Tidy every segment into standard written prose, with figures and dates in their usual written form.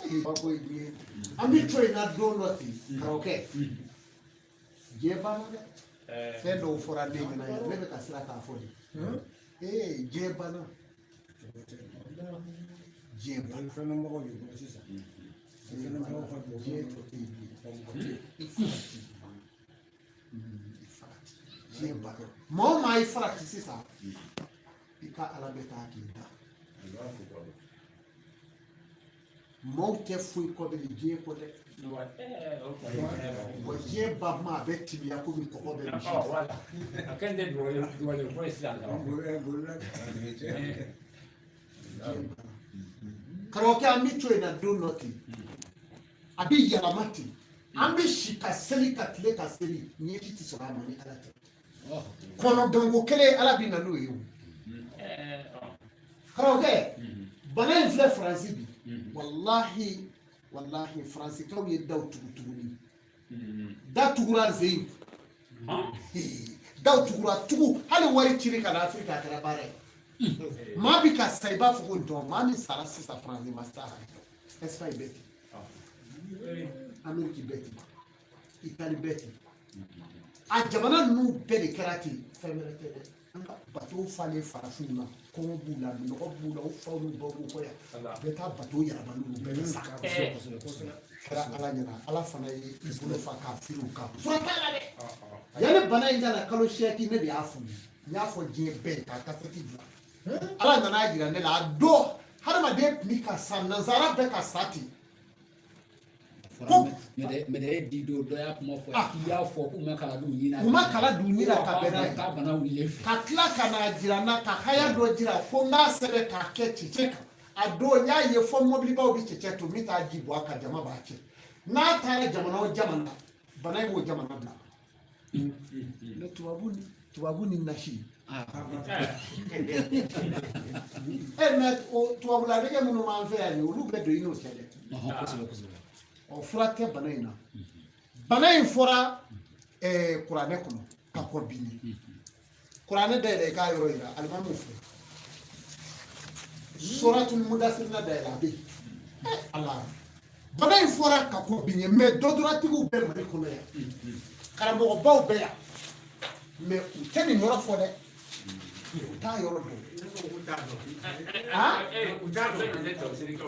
Ko ye diɲɛ, an bɛ to yen na don dɔ ten. Karamɔgɔkɛ, diɲɛ banna dɛ. Fɛn dɔw fɔra ne ɲɛna yan, ne bɛ ka siran k'a fɔ de. Ee, diɲɛ banna, diɲɛ banna. Fɛn mɔgɔw de bolo sisan. Diɲɛ banna, diɲɛ tɔ tɛ yen bilen. I farati, i farati, diɲɛ banna. Maa o maa, i farati sisan, i ka Ala bɛ taa k'i da. Maaw tɛ foyi kɔ bilen diɲɛ kɔ dɛ. Wa diɲɛ ba ma, a bɛ timiya komi kɔgɔ bɛ misi. A kɛn tɛ dugawu ko ye sisan. Karamɔgɔkɛ, an bɛ to yen na don dɔ ten, a bɛ yɛlɛma ten. An bɛ si ka seli, ka tile ka seli, ɲɛji tɛ sɔrɔ a ma ni Ala tɛ. Kɔnɔganko kelen, Ala bɛ na n'o ye. O karamɔgɔkɛ, bana in filɛ Faransi bi. Walahi, walahi, Faransikaw ye daw tugu tuguni. Da tugura zen, daw tugura tugu. Hali wari ciri ka na Afirika, a kɛra baara ye. Maa bi ka sa, i b'a fɔ ko ntɔn. Maa min sara sisan Faransi ma sa hakɛ dɔn. Espagne bɛ ten, Amérique bɛ ten, Italie bɛ ten. A jamana ninnu bɛɛ de kɛra ten. Fɛn wɛrɛ tɛ dɛ, an ka bateau falen farafinw na, kɔngɔ b'u la, nɔgɔ b'u la, u faw n'u baw b'u kɔ yan. Bɛɛ taa bateau yɛlɛma n'u bɛɛ bɛ sa. Kɛra Ala ɲɛna, Ala fana ye i bolo fa k'a firi u kan. Fura t'a la dɛ. Yanni bana in ka na kalo 8, ne de y'a f'u ye, n y'a fɔ diɲɛ bɛɛ ye k'a kasɛti dilan. Ala nana jira ne la, a don hadamaden tun bɛ ka sa, nanzara bɛɛ ka sa ten. Ko mɛdɛ di don dɔ y'a kuma fɔ, k'i y'a fɔ k'u ma kala d'u ɲin na. U ma kala d'u ɲin na ka bɛn n'a ye. K'a bana wulilen fɛ. Ka tila ka n'a jira n na, ka haya dɔ jira ko n k'a sɛbɛn k'a kɛ cɛncɛn kan. A don n y'a ye fɔ mɔbilibaw bɛ cɛncɛn to min t'a ji bɔ a kan, jama b'a cɛ. N'a taara jamana o jamana, bana in b'o jamana bila. Ne tubabu ni nasi. E mɛ, o tubabula dege minnu b'an fɛ yan, olu bɛ don i n'o cɛ dɛ. Kosɛbɛ, kosɛbɛ. Ɔ, fura tɛ bana in na. Bana in fɔra kuranɛ kɔnɔ ka kɔn bi ɲɛ. Kuranɛ dayɛlɛ, i k'a yɔrɔ yira alimamiw fɛ. Suratul Mudasirina dayɛlɛ, a bɛ yen. Ala, bana in fɔra ka kɔn bi ɲɛ, mɛ dɔduratigiw bɛ Mali kɔnɔ yan, karamɔgɔbaw bɛ yan, mɛ u tɛ nin yɔrɔ fɔ dɛ, u t'a yɔrɔ dɔn.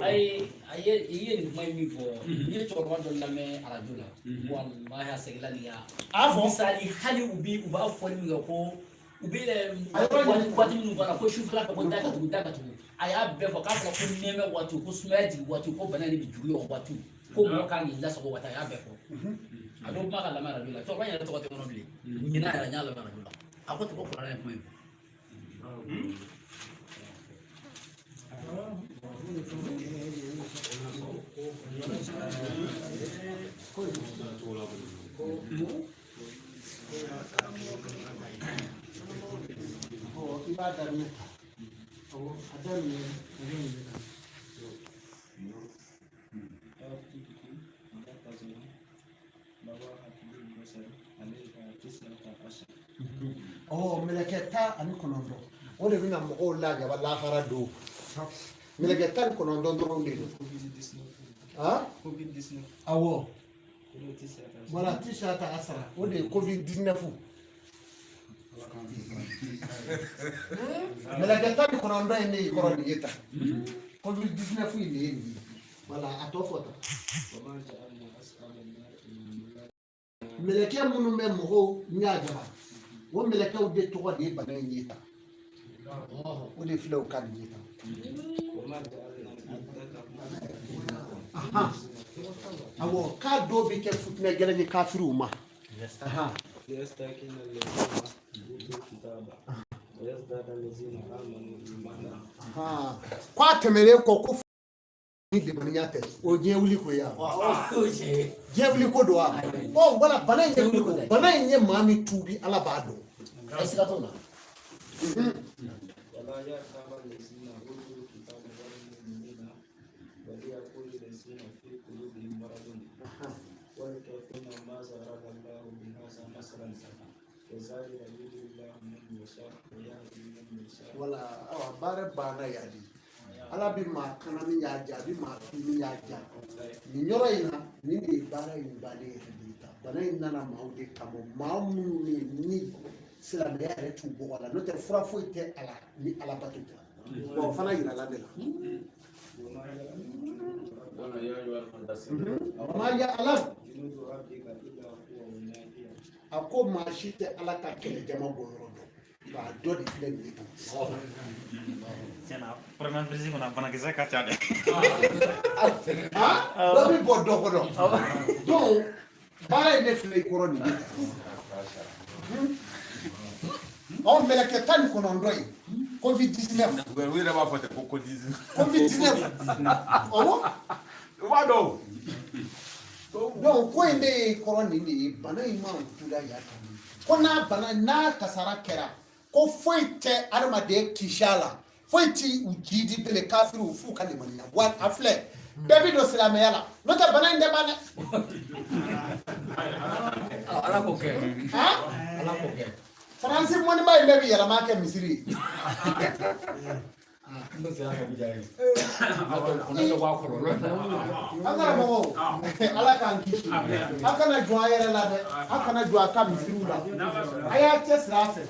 Ayi, a ye i ye nin kuma in min fɔ, n ye cɛkɔrɔba dɔ lamɛn arajo la, walahi, a seginna nin kan. A fɔ. Misali, hali u bi u b'a fɔli min kɛ ko u bɛ waati minnu fɔra ko sufɛla fɛ ko da ka tugu, da ka tugu, a y'a bɛɛ fɔ k'a fɔra ko nɛɛmɛ waati, ko sumaya jigin waati, ko bana in bɛ juguya o waati, ko mɔgɔ kan k'i lasago waati, a y'a bɛɛ fɔ. A bɛ kuma ka lamɛn arajo la. Cɛkɔrɔba in yɛrɛ tɔgɔ tɛ n kɔnɔ bilen, ɲinan yɛrɛ n y'a lamɛn arajo la. A ko ten ko kuranɛ ye kuma in fɔ. I b'a daminɛ ta, awɔ, a daminɛ. Ɔ, mɛlɛkɛ 19, o de bɛna mɔgɔw lajaba lahara don. Mɛlɛkɛ 19 dɔrɔn de don. Awɔ, wala tisata asara, o de ye Covid 19. Mɛlɛkɛ 19 in ne y'i kɔrɔ nin ye tan, Covid 19 in de ye nin ye. Wala, a tɔ fɔ tan. Mɛlɛkɛ minnu bɛ mɔgɔw ɲajaba, o mɛlɛkɛw de tɔgɔ de ye bana in ye tan. O de filɛ o ka nin ye tan. Awɔ, k'a dɔw bɛ kɛ futinɛ gɛlɛn ye kafiriw ma. K'a tɛmɛnen kɔ ko ni limaniya tɛ, o diɲɛ wuli ko ya, diɲɛ wuli ko don wa. Ɔ, wala, bana in ye wuli ko, bana in ye maa min tuubi, Ala b'a dɔn. A siga t'o la. Wala, awa, baara banna yan de. Ala bɛ maa kana min y'a diya, a bɛ maa fi min y'a diya. Nin yɔrɔ in na, nin de ye baara in bannen yɛrɛ de ye tan. Bana in nana maaw de kama, maa minnu bɛ yen ni silamɛya yɛrɛ t'u bɔgɔ la, n'o tɛ fura foyi tɛ a la ni ala bato tɛ. Wa o fana yirala ne la. Ma ya ala a ko maa si tɛ ala ka kɛlɛ jama bɔ yɔrɔ dɔn, nka a dɔ de filɛ nin ye tan. Tiɲɛna coronavirus kɔnɔ a banakisɛ ka ca dɛ. Dɔ bɛ bɔ dɔ kɔnɔ. Donc baara in ne filɛ i kɔrɔ nin ye. Ɔ mɛlɛkɛ 19 in Covid 19. U yɛrɛ b'a fɔ ten ko Covid 19. Covid 19. Awɔ. U b'a dɔn o. Donc ko in de ye kɔrɔ nin de ye, bana in ma la yan ko n'a bana n'a kasara kɛra ko foyi tɛ adamaden kisi a la, foyi ti u jidi bele kafiriw f'u ka limaniya. Wa a filɛ bɛɛ bi don silamɛya la, n'o tɛ bana in tɛ ban dɛ. Ala k'o kɛ. Ala k'o kɛ. Faransi mɔniba in bɛɛ bi yɛlɛma kɛ misiri ye. An karamɔgɔw, ala k'an kisi. A kana jɔ a yɛrɛ la dɛ, a kana jɔ a ka misiriw la, a y'a cɛsiri a fɛ.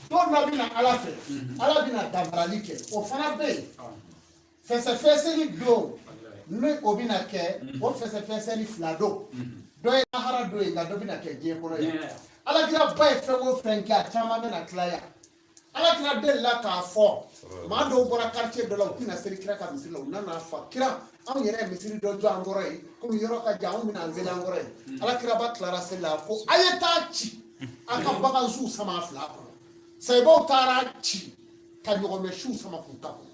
Don dɔ bɛ na ala fɛ, ala bɛna danfarali kɛ, o fana bɛ yen. Fɛsɛfɛsɛli don ni o bɛna kɛ, o fɛsɛfɛsɛli fila don, dɔ ye lahara don ye, nka dɔ bɛna kɛ diɲɛ kɔnɔ ye. Alakira ba ye fɛn o fɛn kɛ, a caman bɛna tila yan. Alakira delila k'a fɔ maa dɔw bɔra quartier dɔ la, u tɛna seli kira ka misiri la, u nana fɔ kira anw yɛrɛ ye misiri dɔ jɔ an kɔrɔ ye, komi yɔrɔ ka jan, anw bɛna an seli an kɔrɔ ye. Alakiraba tilara seli la ko a ye taa ci a ka bagansiw sama a fila kɔnɔ. Sayibaw taara ci ka ɲɔgɔmɛ siw sama k'u ta kɔnɔ.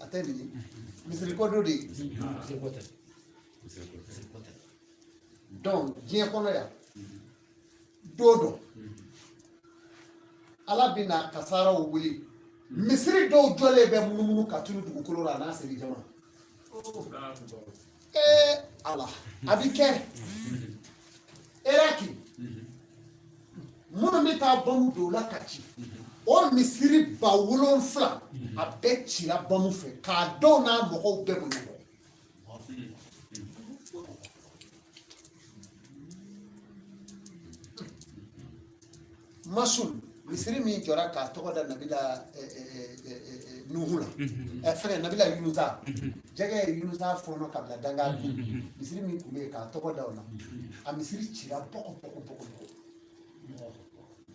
A tɛ nin ye misiri ko dɔ de ye. Donc diɲɛ kɔnɔ yan don dɔ ala bɛna kasaraw wuli, misiri dɔw jɔlen bɛ munumunu ka tunu dugukolo la a n'a seli jama. Ee ala, a bi kɛ Iraki minnu bɛ taa bɔmu don o la ka ci, o misiri 7000 a bɛɛ cira bɔmu fɛ k'a dɔw n'a mɔgɔw bɛɛ bonya. Masul misiri min jɔra k'a tɔgɔ da Nabila Nuhu la, fɛngɛ Nabila Yunusa, jɛgɛ ye Yunusa fɔɔnɔ ka bila danga bin, misiri min tun bɛ yen k'a tɔgɔ da o la, a misiri cira bɔgɔ bɔgɔ bɔgɔ bɔgɔ.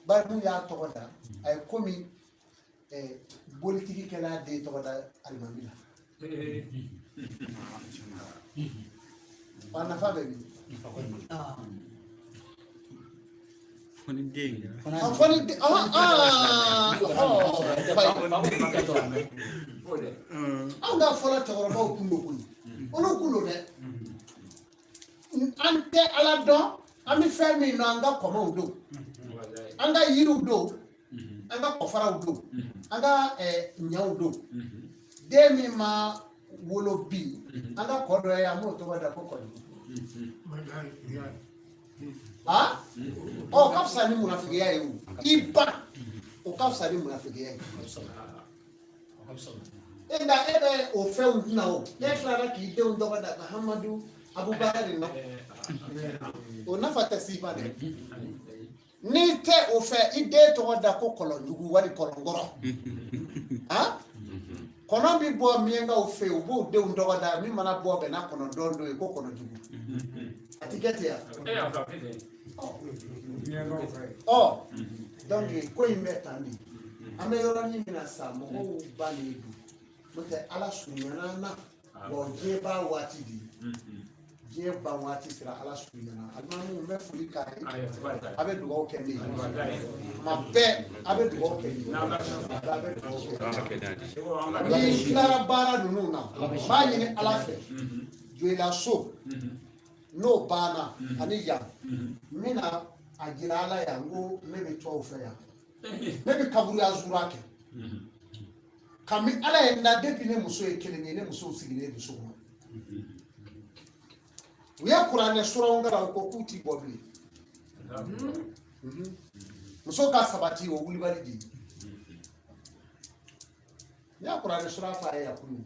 Bari mun y'a tɔgɔ da a ye komi bolitigi kɛla den tɔgɔ da alimami la. Wa nafa bɛ min? Fo ni den. A fɔ ni den, anw ka fɔlɔ cɛkɔrɔbaw kun don koyi, olu kun don dɛ. An tɛ ala dɔn, an bɛ fɛn min dɔn, an ka kɔmɔw don, an ka yiriw don, an ka kɔfaraw don, an ka ɲɛw don. Den min ma wolo bi, an ka kɔ dɔ ye, an b'o tɔgɔ da ko kɔjugu. Ɔ ka fisa ni munafigiya ye o, i ban o ka fisa ni munafigiya ye. E nka e bɛ o fɛnw kunna o, e tilara k'i denw tɔgɔ da Mahamadu Abubakari nɔ, o nafa tɛ s'i ma dɛ. N'i tɛ o fɛ, i den tɔgɔ da ko kɔlɔnjugu wali kɔlɔnkɔrɔ. Kɔnɔ bɛ bɔ miyankaw fɛ yen, u b'o denw tɔgɔ da, min mana bɔ bɛn n'a kɔnɔ dɔn dɔ ye ko kɔnɔjugu. A ti kɛ ten yan. Ɔ donc ko in bɛ tan de, an bɛ yɔrɔnin min na sisan, mɔgɔw ba de don, n'o tɛ ala surunyana an na, wa diɲɛ ban waati de ye, diɲɛ ban waati sera, ala surunyana. Alimami, n bɛ foli k'a ye, a bɛ dugawu kɛ ne ye tuma bɛɛ, a bɛ dugawu kɛ ne ye, a bɛ dugawu kɛ ne ye. N'i tilara baara ninnu na, n b'a ɲini ala fɛ, Joyila so n'o banna ani yan, n bɛna a jira ala yan ko ne bɛ tɔw fɛ yan, ne bɛ kaburuya zura kɛ. Kami ala ye n da depuis ne muso ye kelen ye, ne musow sigilen don so kɔnɔ. U ye kuranɛ suraw kalan, u ko k'u ti bɔ bilen. Muso ka sabati o wulibali de ye. N y'a kuranɛ sura fɔ a ye yan kunun.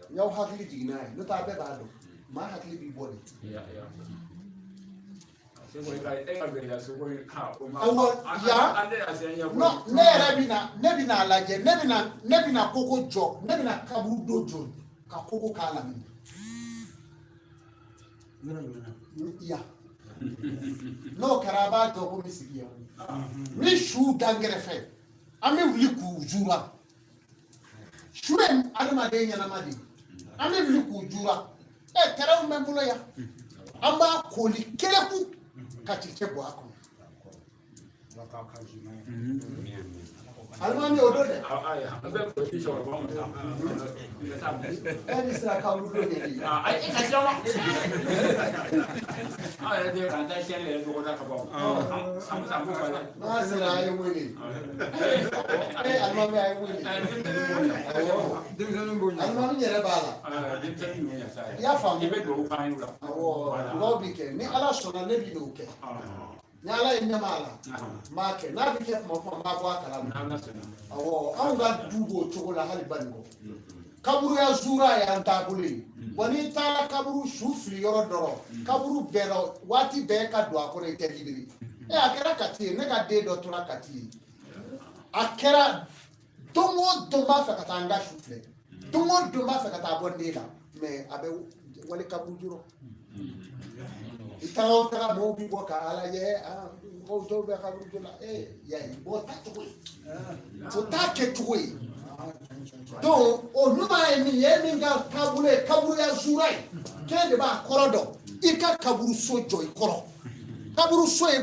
N y'aw hakili jigin n'a ye, n'o tɛ a bɛɛ b'a dɔn. Maa hakili b'i bɔ de. Awɔ yan non ne yɛrɛ bɛna ne bɛna a lajɛ ne bɛna koko jɔ ne bɛna kaburudo jɔ ka koko k'a lamini. Yan n'o kɛra a b'a dɔn ko n bɛ sigi yan. Ni su dan kɛrɛfɛ an bɛ wuli k'u jura. Su ye adamaden ɲɛnama de ye. An bɛ wuli k'u jura. Ɛ tɛrɛnw bɛ n bolo yan. An b'a koli keleku ka cɛncɛn bɔ a kɔnɔ. Alimami o don dɛ. E bɛ siran kaburudo ɲɛ de. N'a sera a ye wele. E alimami a ye wele. Awɔ. Alimami yɛrɛ b'a la. I y'a faamu. Awɔ dugawu bi kɛ ni Ala sɔnna ne bi n'o kɛ. Ni Ala ye nɛma a la n b'a kɛ n'a bɛ kɛ kuma o kuma n b'a bɔ a kalama. Awɔ anw ka du b'o cogo la hali Banikɔ. Kaburuya zura y'an taabolo ye. Bɔn n'i taara kaburu su fili yɔrɔ dɔ rɔ kaburu bɛɛ rɔ waati bɛɛ ka don a kɔnɔ i tɛ libiri. E a kɛra Kati ye ne ka den dɔ tora Kati ye. A kɛra don o don n b'a fɛ ka taa n ka su filɛ. Don o don n b'a fɛ ka taa bɔ n den la mɛ a bɛ wale kaburu jɔrɔ. I taga o taga mɔgɔw bi bɔ k'a lajɛ mɔgɔw dɔw bɛ kaburu jɔ la e y'a ye o t'a cogo ye o t'a kɛ cogo ye donc o ɲuman ye min ye e min ka taabolo ye kaburuya zura ye k'e de b'a kɔrɔ dɔn i ka kaburuso jɔ i kɔrɔ kaburuso ye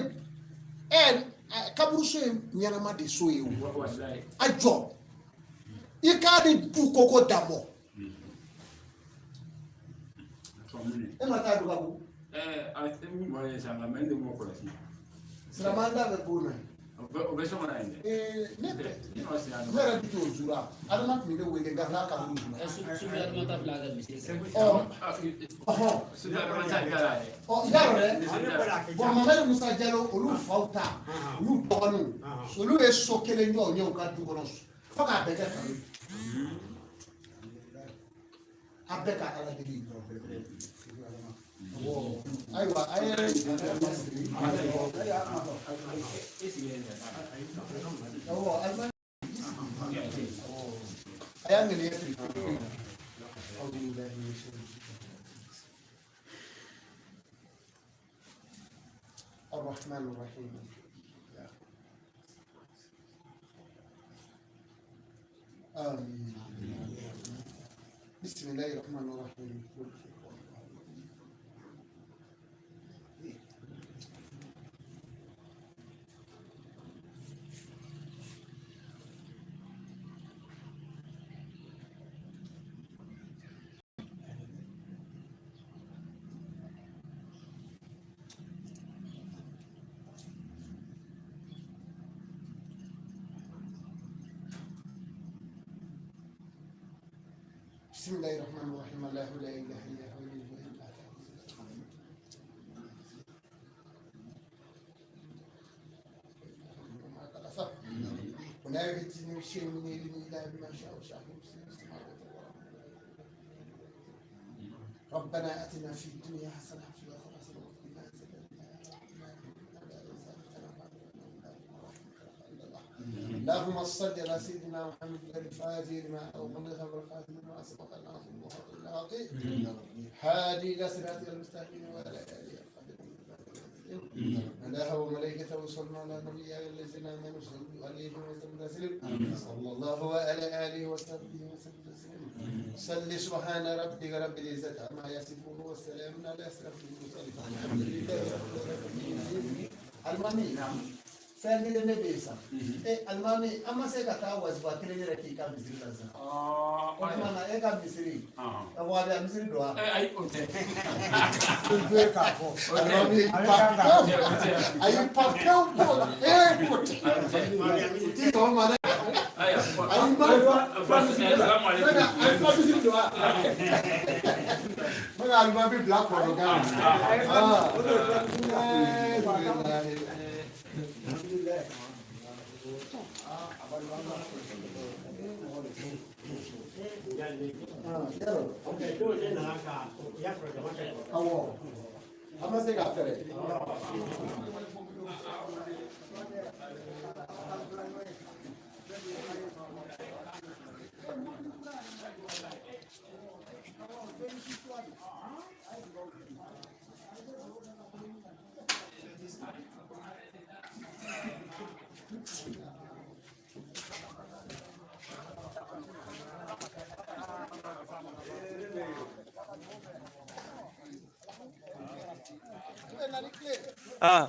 ɛ kaburuso ye ɲɛnama de so ye o a jɔ i k'a di du koko dabɔ. E ma taa Dugabu? Silamɛya bɛ bon na yen. O bɛ so kɔnɔ yen dɛ. Ne yɛrɛ bi t'o zura. Adama tun bɛ ne wele n ka taa kaburu zura. Sufi Adama ta bila a ka misiri kɛrɛfɛ. Sufi Adama ta bila la yɛrɛ. Ɔ y'a dɔn dɛ. Bɔn Mamadu Musa Jalo olu faw ta olu dɔgɔninw olu ye so kelen jɔ u ɲɛ u ka du kɔnɔ fo k'a bɛɛ kɛ kalo ye. A bɛɛ ka Ala deli. Ayiwa a ye siri. Awɔ a y'a ŋaniya siri. الرحمن الرحيم. آمين. بسم الله الرحمن الرحيم. بسم الله الرحمن الرحيم. الله لا اله الا هو ولا يأتيني شيء من علمه إلا بما شاء وسع كرسيه السماوات والأرض. ربنا آتنا في الدنيا حسنة وفي الآخرة حسنة وقنا عذاب النار. اللهم صل على سيدنا محمد الفاتح لما أغلق والخاتم لما سبق الناصر الحق هادي إلى صراطك المستقيم وعلى آله الله وملائكته يصلون على النبي الذين آمنوا صلوا عليه وسلموا تسليما. صلى الله وعلى آله وصحبه وسلم تسليما. صل سبحان ربك رب العزة عما يصفون والسلام على أشرف المرسلين الحمد لله رب العالمين. Alimami fɛn kelen ne bɛ yen sa. Alimami an ma se ka taa wazifa kelen yɛrɛ k'i ka misiri la sisan. O tuma na e ka misiri ka wahabiya misiri don wa? Ayi o tɛ. K'a fɔ. Alimami pa ayi pa pewu ko e ko tɛ. O ti sɔn o ma dɛ. Ayi ma ayi fa misiri don wa? Ne ka alimami bila kɔrɔ kan na. Awɔ, an ma se ka fɛɛrɛ. Ah.